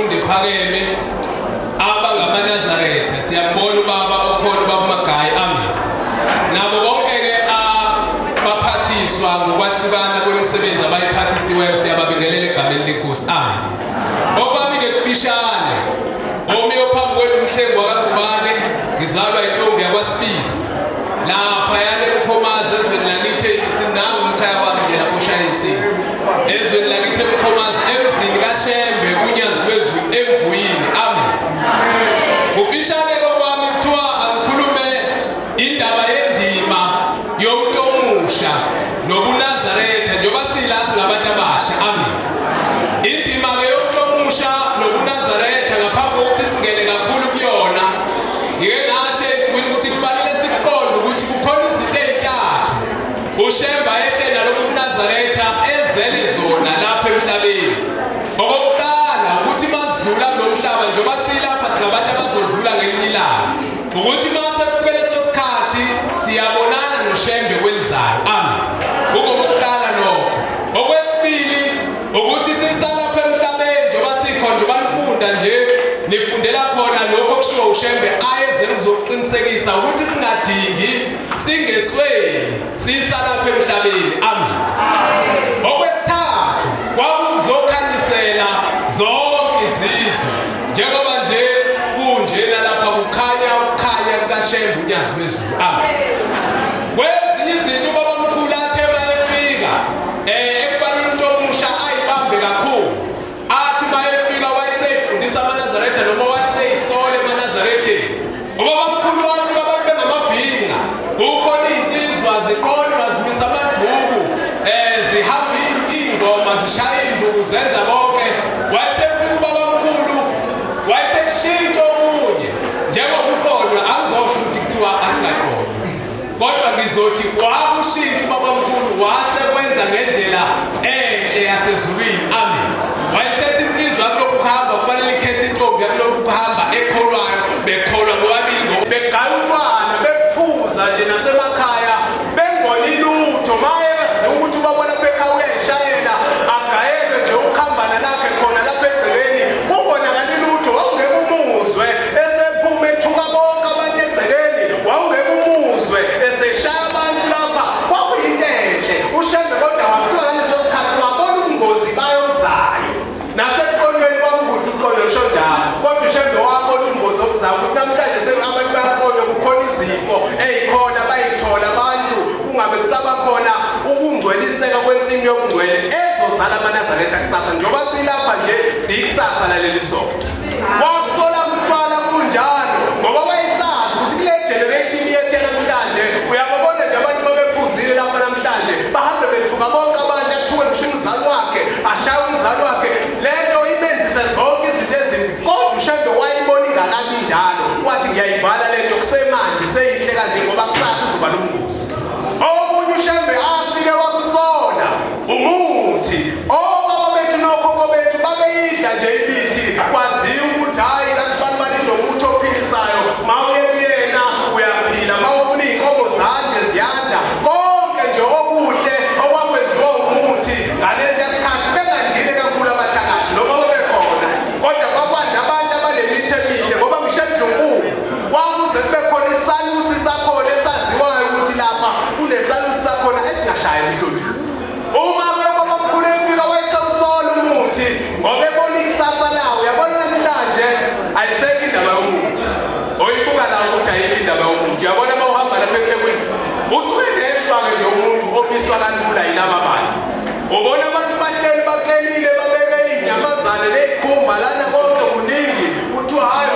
bemfundo ephakeme abangamaNazaretha. Siyambona ubaba okhona, ubaba uMagayi, amen. Nabo bonke-ke abaphathiswa ngokwahlukana kwemisebenzi abayiphathisiweyo, siyababingelela egameni lenkosi, amen. Okwami-ke kufishane, omiyo phambi kwenu uMhlengi wakaNgubane, ngizalwa intombi yakwaSibisi laphayana eMkhomazi ezweni lakithi. Sinangu umkhaya wami nje lapho ushaya insimbi ezweni lakithi eMkhomazi, emzini kaShembe uNyazi lwezulu eMvuyini, amen. Kufishane kokwami, kuthiwa angikhulume indaba yendima yomuntu omusha nobuNazaretha, njengoba sila singabantu abasha, amen. Indima-ke yomuntu omusha nobuNazaretha, ngaphambi kokuthi singene kakhulu kuyona, ngike ngasho ey'nsukwini ukuthi kufanele sikuqonde ukuthi kukhona izinto ey'ntathu uShembe ayehle nalobu buNazaretha ezele zona lapha emhlabeni. Okokuqala ukuthi masidlula kulo mhlaba, njengoba silapha singabantu abazodlula ngelinye ilanga, ukuthi uma sekufike leso sikhathi siyabonana noShembe kwelizayo, amen. Kungokokuqala lokho. Okwesibili ukuthi sisalapha emhlabeni, njengoba sikhona, njengoba nifunda nje, nifundela khona lokho okushiwo uShembe ayezele ukuzoqinisekisa ukuthi singadingi, singesweli sisalapha emhlabeni, amen. Okwesithathu kwakuzokhanyisela zonke izizwe, njengoba nje kunjena lapha kukhanya ukukhanya kukaShembe uNyazi lwezulu, amen. Kwezinye izinto ubabamkhulu athe mayefika ekubalula umuntu omusha ayibambe kakhulu, athi mayefika wayeseyifundisa amaNazaretha noma wayeseyisola emaNazaretheni. Ubabamkhulu wathi abantu bengamabhinca, kukhona iy'nsizwa ziqonywa zimisa amaduku, zihamba iy'ngoma, zishaya iy'nduku, zenza konke. Wayesefika ubabamkhulu wayesekushintsha okunye njengokuqonywa. Angizosho ukuthi kuthiwa asingaqonywa, kodwa ngizothi wakushintsha ubabamkhulu wase kwenza ngendlela enhle yasezulwini, amen. Wayesethi insizwa kulokhu kuhamba kufanele ikhethe intombi yakulokhu kuhamba ekholwayo, bekholwa bobabili, begaya utshwala, bephuza nje nasemakhaya, bengoni lutho. Maye baziwa ukuthi ubabona bekhaya uyayishayela, agayelwe nje ukhambana lakhe khona lapha egcekeni, kungonakali lutho. Wawungeke umuzwe esephuma ethuka bonke abantu egcekeni, wawungeke umuzwe eseshaya abantu lapha. Kwakuyinto enhle. UShembe kodwa wafika ngaleso sikhathi wabona ubungozi bayobuzayo. Nasekuqonyweni kwakukuhle ukuqonywa, ngisho njalo, kodwa uShembe wabona ubungozi obuzayo, ukuthi namhlanje abantu bayaqonywa, kukhona izifo ey'khona bayithola abantu, kungabe kusaba khona ukungcweliseka kwensimu yobungcwele ezozala amaNazaretha kusasa, njengoba silapha nje siyikusasa laleli sonto. Wakusola kutwala kunjalo ngoba wayesazi ukuthi kule generation yethu namhlanje, uyababona nje abantu babephuzile lapha namhlanje, bahambe bethuka bonke abantu, athuke ngisho umzali wakhe, ashaye umzali wakhe, lento imenzise zonke izinto ezimbi. Kodwa uShembe wayibona ingakabi njalo, wathi ngiyayivala lento kusemanje seyihle kanje, ngoba kusasa izoba nobungozi. Okunye uShembe afike wakusola umuthi. Obaba bethu nokhokho bethu babeyidla nje imithi, kwaziwa ukuthi hhayi kasibanibani nomuthi ophilisayo, ma uye kuyena uyaphila, ma ufuna iy'nkomo zande ziyanda, konke nje okuhle okwakwenziwa umuthi ngalesiya sikhathi, bengandile kakhulu abathakathi noma bebekhona, kodwa kwakwanda abantu abanemithi emihle, ngoba ngisho eNdlunkulu kwakuze kube khona isalusi sakhona esaziwayo ukuthi lapha kunesalusi sakhona esingashaya emhlolweni. Uma ubabamkhulu efika wayesewusola umuthi ngoba ebona ikusasa lawo. Uyabona namhlanje ayisekho indaba yomuthi, oyibuka la ukuthi ayikho indaba yomuthi. Uyabona uma uhamba lapha eThekwini usuke neshwa-ke nje umuntu omiswa kalula yilaba bantu. Ubona abantu bahleli bakelile, babeke iy'nyamazane ney'khumba lana, konke kuningi, kuthiwa hhayi.